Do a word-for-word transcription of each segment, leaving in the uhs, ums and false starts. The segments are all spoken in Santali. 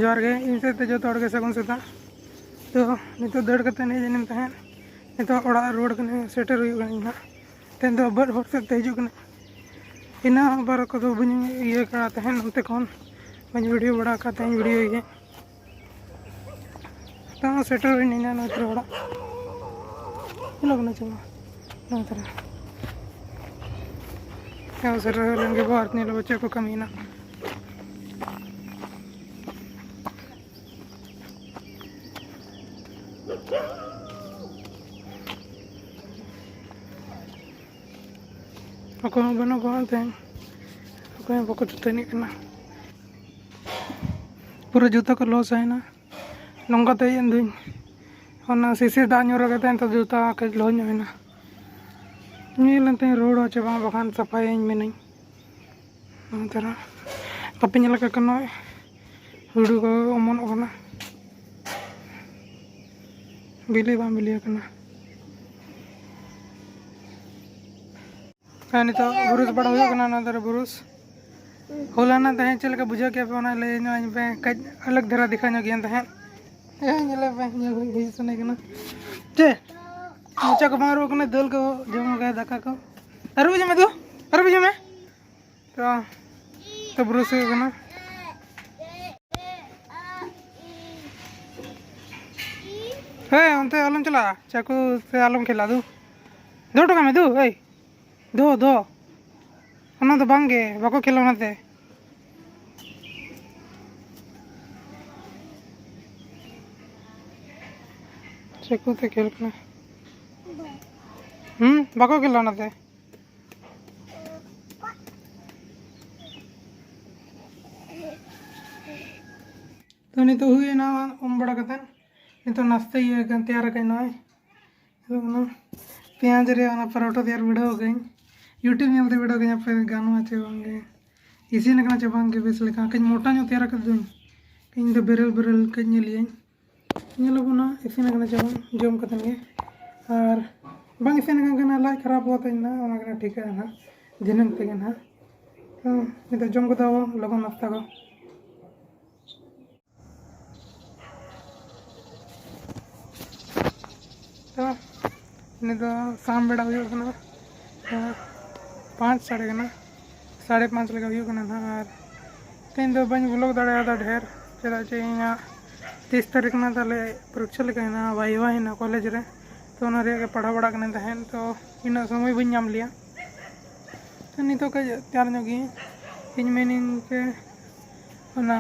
ᱡᱚᱦᱟᱨ ᱜᱮ, ᱤᱧ ᱥᱮᱫ ᱛᱮ ᱡᱚᱛᱚ ᱦᱚᱲ ᱜᱮ ᱥᱟᱹᱜᱩᱱ ᱥᱮᱛᱟᱜ᱾ ᱛᱚ, ᱱᱤᱛᱚᱜ ᱫᱟᱹᱲ ᱠᱟᱛᱮ ᱦᱮᱡ ᱮᱱᱟᱹᱧ ᱛᱟᱦᱮᱸᱫ, ᱱᱤᱛᱚᱜ ᱚᱲᱟᱜ ᱨᱩᱣᱟᱹᱲ ᱠᱟᱱᱟᱹᱧ, ᱥᱮᱴᱮᱨ ᱦᱩᱭᱩᱜ ᱠᱟᱱᱟ ᱤᱧ ᱦᱟᱸᱜ᱾ ᱛᱮᱦᱮᱧ ᱫᱚ ᱵᱟᱹᱫᱽ ᱦᱚᱨ ᱥᱮᱫ ᱛᱮ ᱦᱤᱡᱩᱜ ᱠᱟᱱᱟ᱾ ᱤᱱᱟᱹ ᱵᱟᱨ ᱠᱚᱫᱚ ᱵᱟᱹᱧ ᱤᱭᱟᱹ ᱠᱟᱜᱼᱟ ᱛᱟᱦᱮᱸᱫ, ᱱᱚᱱᱛᱮ ᱠᱷᱚᱱ ᱵᱟᱹᱧ ᱵᱷᱤᱰᱤᱭᱳ ᱵᱟᱲᱟ ᱟᱠᱟᱫ ᱛᱟᱦᱮᱸᱫ, ᱵᱷᱤᱰᱤᱭᱳ ᱜᱮ᱾ ᱛᱚ, ᱥᱮᱴᱮᱨ ᱦᱩᱭ ᱮᱱᱟ ᱱᱚᱛᱮ ᱚᱲᱟᱜ᱾ ᱧᱮᱞᱚᱜ ᱠᱟᱱᱟ ᱪᱮ ᱵᱟᱝ? ᱱᱚᱛᱮ ᱨᱮ᱾ ᱛᱚ, ᱥᱮᱴᱮᱨ ᱦᱩᱭ ᱞᱮᱱ ᱜᱮ ᱵᱚ, ᱟᱨ ᱧᱮᱞ ᱟᱵᱚ ᱪᱮᱫ ᱠᱚ ᱠᱟᱹᱢᱤᱭᱮᱱᱟ᱾ ᱚᱠᱚᱭ ᱦᱚᱸ ᱵᱟᱹᱱᱩᱜ ᱠᱚᱣᱟ ᱛᱮᱦᱮᱧ, ᱚᱠᱚᱭ ᱦᱚᱸ ᱵᱟᱠᱚ ᱫᱟᱹᱛᱟᱹᱱᱤᱜ ᱠᱟᱱᱟ᱾ ᱯᱩᱨᱟᱹ ᱡᱩᱛᱟᱹ ᱠᱚ ᱞᱚᱥ ᱦᱩᱭᱱᱟ᱾ ᱱᱚᱝᱠᱟ ᱛᱮ ᱤᱧ ᱫᱩᱧ, ᱚᱱᱟ ᱥᱤᱥᱤᱨ ᱫᱟᱜ ᱧᱩᱨ ᱠᱟᱛᱮ ᱱᱤᱛᱚᱜ ᱡᱩᱛᱟᱹ ᱠᱟᱹᱡ ᱞᱚᱦᱚᱫ ᱧᱚᱜ ᱮᱱᱟ᱾ ᱧᱮᱞ ᱮᱱᱛᱮᱧ ᱨᱩᱣᱟᱹᱲᱟ ᱪᱮ ᱵᱟᱝ, ᱵᱟᱠᱷᱟᱱ ᱥᱟᱯᱷᱟᱭᱟᱹᱧ ᱢᱮᱱᱟᱹᱧ᱾ ᱱᱚᱣᱟ ᱫᱷᱟᱨᱟ ᱵᱟᱯᱮ ᱧᱮᱞ ᱟᱠᱟᱫ ᱠᱟᱱᱟ, ᱦᱩᱲᱩ ᱠᱚ ᱚᱢᱚᱱᱚᱜ ᱠᱟᱱᱟ, ᱵᱤᱞᱤ ᱵᱟᱝ ᱵᱤᱞᱤ ᱟᱠᱟᱱᱟ᱾ ᱟᱨ ᱱᱤᱛᱚᱜ ᱵᱩᱨᱩᱥ ᱵᱟᱲᱟ ᱦᱩᱭᱩᱜ ᱠᱟᱱᱟ, ᱱᱚᱣᱟ ᱫᱷᱟᱨᱮ ᱵᱩᱨᱩᱥ᱾ ᱦᱚᱞᱟᱱᱟᱜ ᱛᱟᱦᱮᱸᱫ ᱪᱮᱫ ᱞᱮᱠᱟ ᱵᱩᱡᱷᱟᱹᱣ ᱠᱮᱫ ᱯᱮ, ᱚᱱᱟ ᱞᱟᱹᱭ ᱧᱚᱜ ᱟᱹᱧ ᱯᱮ᱾ ᱠᱟᱹᱡ ᱟᱞᱟᱜᱽ ᱫᱷᱟᱨᱟ ᱫᱮᱠᱷᱟᱣ ᱧᱚᱜ ᱜᱮᱭᱟ ᱛᱟᱦᱮᱸᱫ᱾ ᱦᱮᱸ, ᱧᱮᱞᱮ ᱯᱮ, ᱧᱮᱞ ᱦᱩᱭ ᱦᱤᱡᱩᱜ ᱥᱟᱱᱟᱭᱮ ᱠᱟᱱᱟ᱾ ᱪᱮ? ᱢᱚᱪᱟ ᱠᱚ ᱵᱟᱝ ᱟᱹᱨᱩᱵ ᱠᱟᱱᱟ, ᱫᱟᱹᱞ ᱠᱚ ᱡᱚᱢ ᱠᱟᱭ, ᱫᱟᱠᱟ ᱠᱚ᱾ ᱟᱹᱨᱩᱵ ᱡᱚᱢ ᱢᱮ ᱫᱩ, ᱟᱹᱨᱩᱵ ᱡᱚᱢ ᱢᱮ᱾ ᱛᱚ, ᱛᱚ ᱵᱩᱨᱩᱥ ᱦᱩᱭᱩᱜ ᱠᱟᱱᱟ᱾ ᱦᱮᱸ, ᱚᱱᱛᱮ ᱟᱞᱚᱢ ᱪᱟᱞᱟᱜᱼᱟ, ᱪᱟᱠᱩ ᱛᱮ ᱟᱞᱚᱢ ᱠᱷᱮᱞᱟ ᱫᱩ᱾ ᱫᱚᱦᱚ ᱦᱚᱴᱚ ᱠᱟᱜ ᱢᱮ ᱫᱩ, ᱮᱭ᱾ ᱫᱚᱦᱚ, ᱫᱚᱦᱚ᱾ ᱚᱱᱟ ᱫᱚ ᱵᱟᱝ ᱜᱮ, ᱵᱟᱠᱚ ᱠᱷᱮᱞᱟ ᱚᱱᱟᱛᱮ᱾ ᱪᱟᱠᱩ ᱛᱮ ᱠᱷᱮᱞ ᱠᱟᱱᱟ᱾ ᱦᱩᱸ, ᱵᱟᱠᱚ ᱠᱷᱮᱞᱟ ᱚᱱᱟᱛᱮ᱾ ᱛᱚ, ᱱᱤᱛᱚᱜ ᱦᱩᱭᱮᱱᱟ ᱩᱢ ᱵᱟᱲᱟ ᱠᱟᱛᱮᱫ᱾ ᱱᱤᱛᱚᱜ ᱱᱟᱥᱛᱟ ᱤᱭᱟᱹ ᱠᱟᱱ, ᱛᱮᱭᱟᱨ ᱟᱠᱟᱫ ᱱᱚᱜᱼᱚᱭ᱾ ᱱᱤᱛᱚᱜ ᱚᱱᱟ ᱯᱮᱸᱭᱟᱡᱽ ᱨᱮ ᱚᱱᱟ ᱯᱟᱨᱚᱴᱷᱟ ᱛᱮᱭᱟᱨ ᱵᱤᱰᱟᱹᱣ ᱟᱠᱟᱫᱟᱹᱧ᱾ YouTube ᱧᱮᱞᱛᱮ ᱵᱤᱰᱟᱹᱣ ᱠᱟᱹᱧ ᱯᱮ, ᱜᱟᱱᱚᱜᱼᱟ ᱪᱮ ᱵᱟᱝ ᱜᱮ, ᱤᱥᱤᱱ ᱟᱠᱟᱱᱟ ᱪᱮ ᱵᱟᱝ ᱜᱮ ᱵᱮᱥ ᱞᱮᱠᱟ᱾ ᱠᱟᱹᱡ ᱢᱚᱴᱟ ᱧᱚᱜ ᱛᱮᱭᱟᱨ ᱟᱠᱟᱫᱟᱹᱧ᱾ ᱤᱧ ᱫᱚ ᱵᱮᱨᱮᱞ ᱵᱮᱨᱮᱞ ᱠᱟᱹᱡ ᱧᱮᱞ ᱤᱭᱟᱹᱧ᱾ ᱧᱮᱞ ᱟᱵᱚᱱ ᱱᱟᱜ ᱤᱥᱤᱱ ᱟᱠᱟᱱᱟ ᱪᱮ ᱵᱟᱝ, ᱡᱚᱢ ᱠᱟᱛᱮᱫ ᱜᱮ᱾ ᱟᱨ ᱵᱟᱝ ᱤᱥᱤᱱ ᱟᱠᱟᱱ ᱠᱷᱟᱱ ᱞᱟᱡ ᱠᱷᱟᱨᱟᱯᱚᱜ ᱛᱤᱧ ᱱᱟᱜ, ᱚᱱᱟ ᱠᱟᱱᱟ ᱴᱷᱤᱠᱟᱹᱜᱼᱟ ᱱᱟᱜ ᱫᱷᱤᱱᱟᱹᱝ ᱛᱮᱜᱮ ᱱᱟᱜ᱾ ᱛᱚ, ᱱᱤᱛᱚᱜ ᱡᱚᱢ ᱠᱚᱫᱚ ᱞᱚᱜᱚᱱ ᱱᱟᱥᱛᱟ ᱠᱚ᱾ ᱛᱚ ᱱᱤᱛ ᱫᱚ ᱥᱟᱢ ᱵᱮᱲᱟ ᱦᱩᱭᱩᱜ ᱠᱟᱱᱟ, ᱛᱚ ᱯᱟᱸᱪ ᱥᱟᱲᱮ ᱠᱟᱱᱟ, ᱥᱟᱲᱮ ᱯᱟᱸᱪ ᱞᱮᱠᱟ ᱦᱩᱭᱩᱜ ᱠᱟᱱᱟ ᱱᱟᱦᱟᱜ᱾ ᱟᱨ ᱛᱮᱦᱮᱧ ᱫᱚ ᱵᱟᱹᱧ ᱵᱷᱞᱚᱜ ᱫᱟᱲᱮᱭᱟᱫᱟ ᱰᱷᱮᱨ, ᱪᱮᱫᱟᱜ ᱪᱮ ᱤᱧᱟᱹᱜ ᱛᱤᱥ ᱛᱟᱹᱨᱤᱠᱷ ᱨᱮᱱᱟᱜ ᱛᱟᱞᱮ ᱯᱚᱨᱤᱠᱠᱷᱟ ᱞᱮᱠᱟ ᱦᱮᱱᱟᱜᱼᱟ, ᱵᱷᱟᱭᱵᱷᱟ ᱦᱮᱱᱟᱜᱼᱟ ᱠᱚᱞᱮᱡᱽ ᱨᱮ᱾ ᱛᱚ ᱚᱱᱟ ᱨᱮᱭᱟᱜ ᱜᱮ ᱯᱟᱲᱦᱟᱣ ᱵᱟᱲᱟᱜ ᱠᱟᱱᱟᱧ ᱛᱟᱦᱮᱸᱫ, ᱛᱚ ᱤᱱᱟᱹᱜ ᱥᱚᱢᱚᱭ ᱵᱟᱹᱧ ᱧᱟᱢ ᱞᱮᱭᱟ᱾ ᱛᱚ ᱱᱤᱛᱚᱜ ᱠᱟᱹᱡ ᱛᱮᱭᱟᱨ ᱧᱚᱜ ᱜᱤᱭᱟᱹᱧ᱾ ᱤᱧ ᱢᱮᱱᱟᱹᱧ ᱡᱮ ᱚᱱᱟ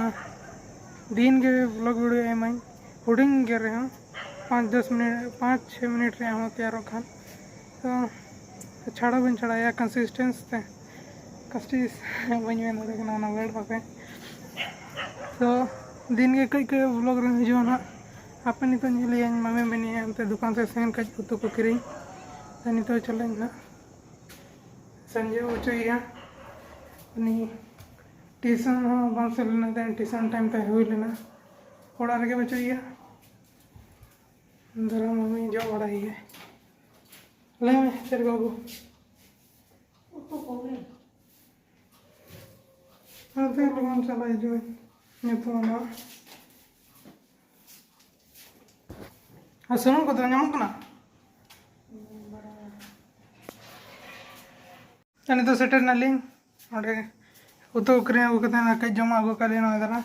ᱫᱤᱱ ᱜᱮ ᱵᱷᱞᱚᱜ ᱵᱷᱤᱰᱤᱭᱳ ᱮᱢᱟᱹᱧ, ᱦᱩᱰᱤᱧ ᱜᱮ ᱨᱮᱦᱚᱸ, ᱯᱟᱸᱪ ᱫᱚᱥ ᱢᱤᱱᱤᱴ, ᱯᱟᱸᱪ ᱪᱷᱚᱭ ᱢᱤᱱᱤᱴ ᱨᱮᱭᱟᱜ ᱦᱚᱸ ᱛᱮᱭᱟᱨᱚᱜ ᱠᱷᱟᱱ᱾ ᱛᱚ ᱪᱷᱟᱲᱟ ᱵᱟᱹᱧ ᱪᱷᱟᱲᱟᱭᱟ, ᱠᱚᱱᱥᱤᱥᱴᱮᱱᱥ ᱛᱮ, ᱠᱚᱱᱥᱤᱥ ᱵᱟᱹᱧ ᱢᱮᱱ ᱫᱟᱲᱮᱭᱟᱜ ᱠᱟᱱᱟ ᱚᱱᱟ ᱣᱟᱨᱰ ᱵᱟᱯᱮ᱾ ᱛᱚ ᱫᱤᱱ ᱜᱮ ᱠᱟᱹᱡ ᱠᱟᱹᱡ ᱵᱷᱞᱚᱜ ᱨᱮ ᱦᱤᱡᱩᱜᱼᱟ ᱱᱟᱦᱟᱜ᱾ ᱟᱯᱮ ᱱᱤᱛᱚᱜ ᱧᱮᱞᱮᱭᱟᱹᱧ ᱢᱟᱢᱮ ᱢᱮᱱᱮᱭᱟ ᱚᱱᱛᱮ ᱫᱚᱠᱟᱱ ᱥᱮᱫ ᱥᱮᱱ ᱠᱟᱹᱡ ᱩᱛᱩ ᱠᱚ ᱠᱤᱨᱤᱧ᱾ ᱛᱚ ᱱᱤᱛᱚᱜ ᱪᱟᱞᱟᱜ ᱟᱹᱧ ᱱᱟᱦᱟᱜ᱾ ᱥᱟᱸᱡᱮ ᱚᱪᱚᱭᱮᱭᱟ᱾ ᱩᱱᱤ ᱴᱤᱭᱩᱥᱚᱱ ᱦᱚᱸ ᱵᱟᱝ ᱥᱮᱱ ᱞᱮᱱᱟ, ᱛᱟᱭᱚᱢ ᱴᱤᱭᱩᱥᱚᱱ ᱴᱟᱭᱤᱢ ᱛᱟᱭ ᱦᱩᱭ ᱞᱮᱱᱟ, ᱚᱲᱟᱜ ᱨᱮᱜᱮ ᱵᱟᱹᱪᱩᱜ ᱮᱭᱟ᱾ ᱫᱟᱨᱟ ᱢᱟᱢᱤ ᱡᱚᱜ ᱵᱟᱲᱟᱭᱮᱭᱟ᱾ ᱞᱟᱹᱭ ᱢᱮ, ᱪᱮᱫ ᱵᱟᱹᱵᱩ? ᱟᱫᱚ ᱞᱚᱜᱚᱱ ᱪᱟᱞᱟᱜ ᱦᱤᱡᱩᱜ ᱧᱩᱛᱩᱢ ᱟᱢᱟᱜ᱾ ᱟᱨ ᱥᱩᱱᱩᱢ ᱠᱚᱫᱚ ᱧᱟᱢᱚᱜ ᱠᱟᱱᱟ? ᱟᱨ ᱱᱤᱛᱚᱜ ᱥᱮᱴᱮᱨ ᱱᱟᱞᱤᱧ ᱚᱸᱰᱮ, ᱩᱛᱩ ᱠᱤᱨᱤᱧ ᱟᱹᱜᱩ ᱠᱟᱛᱮ ᱱᱟᱜ ᱠᱟᱹᱡ ᱡᱚᱢᱟᱜ ᱟᱹᱜᱩ ᱠᱟᱜ ᱞᱤᱧ ᱱᱚᱜᱼᱚᱭ ᱫᱟᱨᱟ᱾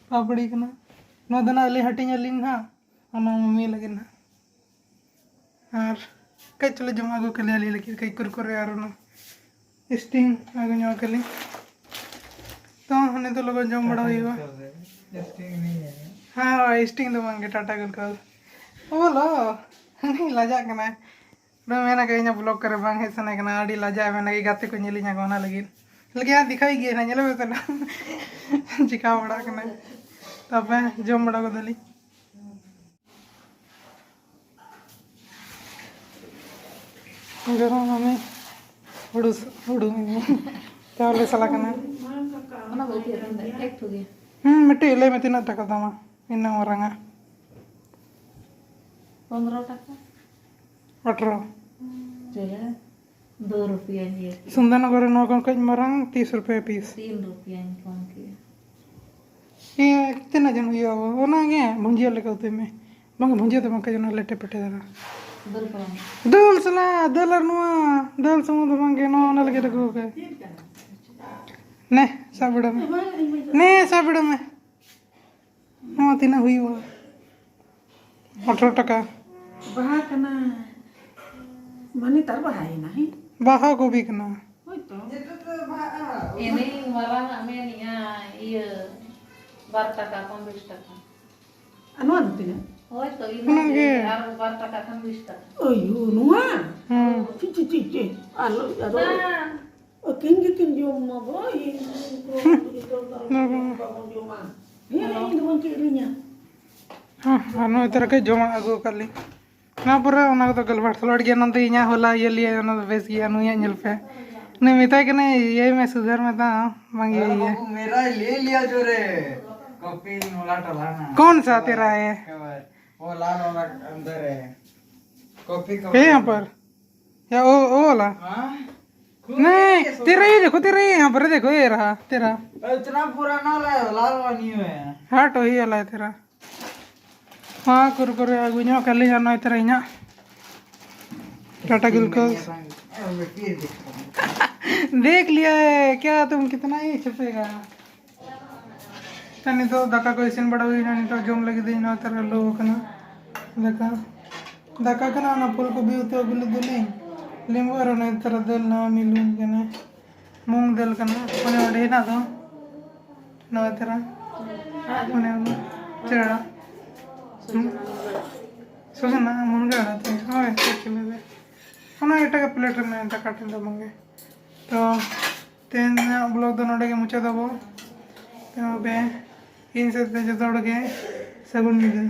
ᱯᱟᱯᱲᱤ ᱠᱟᱱᱟ᱾ ᱱᱚᱣᱟ ᱫᱚ ᱱᱟᱜ ᱟᱹᱞᱤᱧ ᱦᱟᱹᱴᱤᱧ ᱟᱹᱞᱤᱧ ᱱᱟᱜ, ᱚᱱᱟ ᱢᱤᱢᱤ ᱞᱟᱹᱜᱤᱫ ᱱᱟᱜ᱾ ᱟᱨ ᱠᱟᱹᱡ ᱪᱚᱞᱮ ᱡᱚᱢᱟᱜ ᱟᱹᱜᱩ ᱠᱟᱜ ᱞᱤᱧ ᱟᱹᱞᱤᱧ ᱞᱟᱹᱜᱤᱫ, ᱠᱟᱹᱡ ᱠᱩᱨᱠᱩᱨᱮ ᱟᱨ ᱚᱱᱟ ᱥᱴᱤᱝ ᱟᱹᱜᱩ ᱧᱚᱜ ᱠᱟᱜ ᱞᱤᱧ᱾ ᱛᱚ ᱱᱤᱛᱚᱜ ᱞᱚᱜᱚᱱ ᱡᱚᱢ ᱵᱟᱲᱟ ᱦᱩᱭᱩᱜᱼᱟ᱾ ᱦᱮᱸ, ᱥᱴᱤᱝ ᱫᱚ ᱵᱟᱝᱜᱮ, ᱴᱟᱴᱟ ᱜᱩᱞᱠᱚᱞ᱾ ᱵᱚᱞᱚ, ᱞᱟᱡᱟᱜ ᱠᱟᱱᱟᱭ᱾ ᱩᱱᱤ ᱢᱮᱱᱟ ᱠᱤ ᱤᱧᱟᱹᱜ ᱵᱷᱞᱚᱜ ᱠᱚᱨᱮ ᱵᱟᱝ ᱦᱮᱡ ᱥᱟᱱᱟᱭ ᱠᱟᱱᱟ, ᱟᱹᱰᱤ ᱞᱟᱡᱟᱜ, ᱢᱮᱱᱟ ᱠᱤ ᱜᱟᱛᱮ ᱠᱚ ᱧᱮᱞᱤᱧᱟ ᱠᱚ ᱚᱱᱟ ᱞᱟᱹᱜᱤᱫ᱾ ᱞᱟᱹᱜᱤᱫ ᱦᱟᱸᱜ ᱫᱮᱠᱷᱟᱣ ᱜᱮᱭᱟ ᱱᱟᱜ, ᱧᱮᱞ ᱢᱮ ᱛᱟᱦᱞᱮ᱾ ᱪᱤᱠᱟ ᱵᱟᱲᱟᱜ ᱠᱟᱱᱟᱭ᱾ ᱛᱟᱯᱮ ᱡᱚᱢ ᱵᱟᱲᱟ ᱠᱚᱫᱟᱞᱤᱧ᱾ ᱜᱚᱨᱚᱢ ᱢᱟᱱᱮ ᱦᱩᱲᱩ ᱦᱩᱲᱩ ᱢᱟᱱᱮ ᱪᱟᱣᱞᱮ ᱥᱟᱞᱟ ᱠᱟᱱᱟ᱾ ᱚᱱᱟ ᱵᱟᱹᱛᱤ ᱟᱹᱛᱩ ᱫᱚ ᱮᱠ ᱴᱷᱩ ᱜᱮ᱾ ᱦᱩᱸ, ᱢᱤᱫᱴᱤᱡ ᱞᱟᱹᱭ ᱢᱮ ᱛᱤᱱᱟᱹᱜ ᱴᱟᱠᱟ ᱫᱟᱢᱟ? ᱤᱱᱟᱹᱜ ᱢᱟᱨᱟᱝᱟ᱾ ᱯᱚᱱᱨᱚ ᱴᱟᱠᱟ᱾ ᱟᱴᱷᱨᱚ᱾ ᱪᱚᱞᱮ, ᱫᱩ ᱨᱩᱯᱤᱭᱟᱧ ᱤᱭᱟᱹ ᱠᱮᱫᱟ᱾ ᱥᱩᱱᱫᱚᱨᱱᱚᱜᱚᱨ ᱨᱮ ᱱᱚᱣᱟ ᱠᱚ ᱠᱟᱹᱡ ᱢᱟᱨᱟᱝ, ᱛᱤᱥ ᱨᱩᱯᱤᱭᱟ ᱯᱤᱥ᱾ ᱛᱤᱱ ᱨᱩᱯᱤᱭᱟᱧ ᱠᱚᱢ ᱠᱮᱫᱟ᱾ ᱤᱭᱟᱹ, ᱛᱤᱱᱟᱹᱜ ᱡᱚᱱ ᱦᱩᱭᱩᱜᱼᱟ ᱟᱵᱚ? ᱚᱱᱟ ᱜᱮ ᱵᱷᱩᱸᱡᱤᱭᱟᱹ ᱞᱮᱠᱟ ᱩᱛᱩᱭ ᱢᱮ᱾ ᱵᱟᱝ, ᱵᱷᱩᱸᱡᱟᱹ ᱫᱚ ᱵᱟᱝ, ᱠᱟᱹᱡ ᱚᱱᱟ ᱞᱮᱴᱮ ᱯᱮᱴᱮ ᱫᱷᱟᱨᱟ᱾ ᱫᱟᱹᱞ ᱠᱚ ᱵᱟᱝ? ᱫᱟᱹᱞ ᱥᱟᱞᱟᱜ, ᱫᱟᱹᱞ ᱟᱨ ᱱᱚᱣᱟ, ᱫᱟᱹᱞ ᱥᱩᱢᱩᱝ ᱫᱚ ᱵᱟᱝ ᱜᱮ, ᱱᱚᱣᱟ ᱚᱱᱟ ᱞᱟᱹᱜᱤᱫ ᱟᱹᱜᱩ ᱟᱠᱟᱫ᱾ ᱱᱮ, ᱥᱟᱵ ᱵᱤᱰᱟᱹᱣ ᱢᱮ᱾ ᱱᱮ, ᱥᱟᱵ ᱵᱤᱰᱟᱹᱣ ᱢᱮ᱾ ᱱᱚᱣᱟ ᱛᱤᱱᱟᱹᱜ ᱦᱩᱭᱩᱜᱼᱟ? ᱟᱴᱷᱨᱚ ᱴᱟᱠᱟ᱾ ᱵᱟᱦᱟ ᱠᱟᱱᱟ᱾ ᱢᱟᱱᱮ ᱛᱟᱨ ᱵᱟᱦᱟᱭᱮᱱᱟ, ᱦᱮᱸ? ᱵᱟᱦᱟ ᱠᱚᱵᱤ ᱠᱟᱱᱟ᱾ ᱦᱳᱭ ᱛᱚ᱾ ᱮᱱᱮ ᱢᱟᱨᱟᱝ ᱟᱜ ᱢᱮᱱᱮᱜᱼᱟ, ᱤᱭᱟᱹ, ᱵᱟᱨ ᱴᱟᱠᱟ ᱠᱷᱚᱱ ᱵᱤᱥ ᱴᱟᱠᱟ᱾ ᱟᱨ ᱱᱚᱣᱟ ᱫᱚ ᱛᱤᱱᱟᱹᱜ? ᱦᱳᱭ ᱛᱚ, ᱤᱱᱟᱹ ᱚᱱᱟ ᱜᱮ᱾ ᱜᱮ, ᱟᱨ ᱵᱟᱨ ᱴᱟᱠᱟ ᱠᱷᱚᱱ ᱵᱤᱥ ᱴᱟᱠᱟ᱾ ᱳᱭᱳ, ᱱᱚᱣᱟ? ᱦᱩᱸ᱾ ᱪᱤ, ᱪᱤ, ᱪᱤ, ᱪᱤ᱾ ᱟᱞᱚ, ᱟᱫᱚ ᱵᱟᱝ᱾ ᱟᱹᱠᱤᱱ ᱜᱮᱠᱤᱱ ᱡᱚᱢ ᱢᱟ ᱜᱚ, ᱤᱧ ᱠᱚ ᱡᱚᱛᱚ ᱦᱚᱲ ᱵᱟᱵᱚᱱ ᱡᱚᱢᱟ᱾ ᱦᱮᱸ, ᱤᱧ ᱫᱚ ᱵᱟᱹᱧ ᱠᱤᱨᱤᱧᱟ᱾ ᱦᱮᱸ, ᱟᱨ ᱱᱚᱜᱼᱚᱭ ᱛᱚᱨᱟ ᱠᱟᱹᱡ ᱡᱚᱢᱟᱜ ᱟᱹᱜᱩ ᱟᱠᱟᱫ ᱞᱤᱧ᱾ ᱚᱱᱟ ᱯᱚᱨᱮ ᱚᱱᱟ ᱠᱚᱫᱚ ᱜᱟᱞᱢᱟᱨᱟᱣ ᱥᱟᱞᱟᱲ ᱜᱮᱭᱟ᱾ ᱚᱱᱟ ᱫᱚ ᱤᱧᱟᱹᱜ ᱦᱚᱞᱟ ᱤᱭᱟᱹ ᱞᱮᱭᱟ, ᱚᱱᱟ ᱫᱚ ᱵᱮᱥ ᱜᱮᱭᱟ, ᱱᱩᱭᱟᱜ ᱧᱮᱞ ᱯᱮ᱾ ᱩᱱᱤ ᱢᱮᱛᱟᱭ ᱠᱟᱱᱟᱭ, ᱤᱭᱟᱹᱭ ᱢᱮ, ᱥᱩᱫᱷᱟᱹᱨ ᱢᱮ, ᱛᱟ ᱵᱟᱝ ᱤᱭᱟᱹᱭ ᱜᱮᱭᱟ᱾ ᱵᱟᱹᱵᱩ, ᱢᱮᱨᱟ ᱞᱮ ᱞᱤᱭᱟ ᱡᱳᱨᱮ, ᱠᱚᱯᱤ ᱱᱚᱞᱟ ᱴᱚᱞᱟ ᱱᱟ᱾ ᱠᱚᱱ ᱥᱟ ᱛᱮᱨᱟ ᱦᱮ? ᱳ ᱞᱟᱞ ᱣᱟᱞᱟ ᱟᱱᱫᱟᱨ ᱦᱮ, ᱠᱚᱯᱤ ᱠᱚ ᱯᱮ ᱭᱟᱦᱟᱸ ᱯᱟᱨ? ᱭᱟ, ᱳ, ᱳ ᱣᱟᱞᱟ? ᱦᱟᱸ? ᱱᱟᱦᱤᱸ, ᱛᱮᱨᱟ ᱦᱤ ᱫᱮᱠᱷᱳ, ᱛᱮᱨᱟ ᱦᱤ ᱭᱟᱦᱟᱸ ᱯᱟᱨ ᱦᱮ, ᱫᱮᱠᱷᱳ, ᱭᱮ ᱨᱟᱦᱟ, ᱛᱮᱨᱟ᱾ ᱤᱛᱱᱟ ᱯᱩᱨᱟᱱᱟ ᱞᱟᱞ ᱣᱟᱞᱟ ᱱᱤᱭᱩ ᱦᱮ᱾ ᱦᱟᱴ, ᱳᱦᱤ ᱣᱟᱞᱟ ᱦᱮ ᱛᱮᱨᱟ᱾ ᱦᱟᱸ, ᱠᱩᱨᱠᱩᱨᱮ ᱟᱹᱜᱩ ᱧᱚᱜ ᱠᱟᱜ ᱞᱤᱧ ᱟᱨ ᱱᱚᱜᱼᱚᱭ ᱛᱚᱨᱟ ᱤᱧᱟᱹᱜ ᱴᱟᱴᱟ ᱜᱞᱩᱠᱳᱡᱽ᱾ ᱫᱮᱠᱷ ᱞᱤᱭᱟ ᱦᱮ, ᱠᱭᱟ ᱛᱩᱢ ᱠᱤᱛᱱᱟ ᱦᱤ ᱪᱷᱟᱯᱮᱜᱟ? ᱛᱚ ᱱᱤᱛᱚᱜ ᱫᱟᱠᱟ ᱠᱚ ᱤᱥᱤᱱ ᱵᱟᱲᱟ ᱦᱩᱭᱱᱟ, ᱱᱤᱛᱚᱜ ᱡᱚᱢ ᱞᱟᱹᱜᱤᱫ ᱤᱧ ᱱᱚᱜᱼᱚᱭ ᱛᱚᱨᱟ ᱞᱳ ᱟᱠᱟᱱᱟ ᱫᱟᱠᱟ᱾ ᱫᱟᱠᱟ ᱠᱟᱱᱟ ᱚᱱᱟ ᱯᱷᱩᱞ ᱠᱚᱵᱤ ᱩᱛᱩ ᱟᱹᱜᱩ ᱞᱮᱫᱟᱞᱤᱧ, ᱞᱤᱢᱵᱩ ᱟᱨ ᱚᱱᱮ ᱛᱚᱨᱟ ᱫᱟᱹᱞ ᱱᱟᱣᱟ ᱢᱤᱞᱩᱝ ᱠᱟᱱᱟ᱾ ᱢᱩᱝ ᱫᱟᱹᱞ ᱠᱟᱱᱟ, ᱚᱱᱮ ᱚᱸᱰᱮ ᱦᱮᱱᱟᱜ ᱫᱚ, ᱱᱚᱣᱟ ᱛᱟᱨᱟ, ᱚᱱᱮ ᱚᱱᱟ ᱪᱮᱬᱮ, ᱦᱩᱸ? ᱥᱚᱡᱱᱟ ᱢᱩᱱᱜᱟᱹ ᱟᱲᱟᱜ ᱛᱮ, ᱦᱳᱭ, ᱪᱮᱫ ᱠᱚ ᱞᱟᱹᱭᱟ? ᱚᱱᱟ ᱮᱴᱟᱜᱟᱜ ᱯᱞᱮᱴ ᱨᱮ ᱢᱮᱱᱟᱜᱼᱟ, ᱫᱟᱠᱟ ᱴᱷᱮᱱ ᱫᱚ ᱵᱟᱝᱜᱮ᱾ ᱛᱚ, ᱛᱮᱦᱮᱧᱟᱜ ᱵᱞᱚᱜ ᱫᱚ ᱱᱚᱰᱮ ᱜᱮ ᱢᱩᱪᱟᱹᱫ ᱟᱵᱚ᱾ ᱛᱚᱵᱮ, ᱤᱧ ᱥᱮᱫ ᱛᱮ ᱡᱚᱛᱚ ᱦᱚᱲ ᱜᱮ ᱥᱟᱹᱜᱩᱱ ᱧᱤᱫᱟᱹ᱾